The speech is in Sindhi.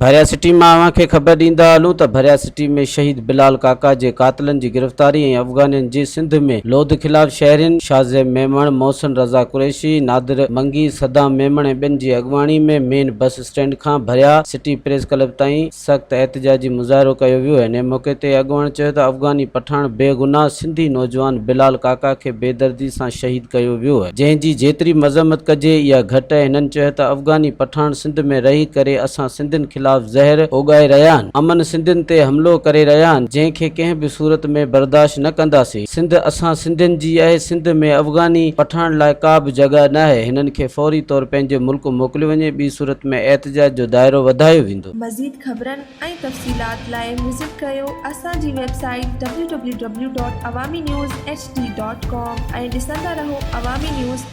ڀريا سٽي مان اوهان کي خبر ڏيندا هلون ته ڀريا سٽي ۾ شهيد بلال ڪاڪا جي قاتلن جي گرفتاري ۽ افغانين جي سنڌ ۾ لوڌ خلاف شهرين شاهزيب ميمڻ، محسن رضا قريشي، نادر منگي، صدام ميمڻ ۽ ٻين جي اڳواڻي ۾ مين بس اسٽينڊ کان ڀريا سٽي پريس ڪلب تائين سخت احتجاجي مظاهرو ڪيو ويو انهي موقعي تي اڳواڻ چيو ته افغاني پٺاڻ بيگناهه سنڌي نوجوان بلال ڪاڪا کي بيدردي سان شهيد ڪيو ويو جنهن جي جيتري مذمت ڪجي اها گهٽ آهي هنن چيو ته افغاني پٺاڻ سنڌ ۾ رهي ڪري اسان سنڌين خلاف زهر اوڳائي رهيا آهن، امن سنڌين تي حملو ڪري رهيا آهن، جنهن کي ڪنهن به صورت ۾ برداشت نه ڪنداسين، سنڌ اسان سنڌين جي آهي، سنڌ ۾ افغاني پٺاڻ لاء ڪا به جڳهه ناهي، هنن کي فوري طور پنهنجي ملڪ موڪليو وڃي، ٻي صورت ۾ احتجاج جو دائرو وڌايو ويندو. مزيد خبرن ۽ تفصيلات لاء وزٽ ڪريو اسان جي website W W W dot Awami news H D dot com ۽ ڏسندا رهو عوامي نيوز.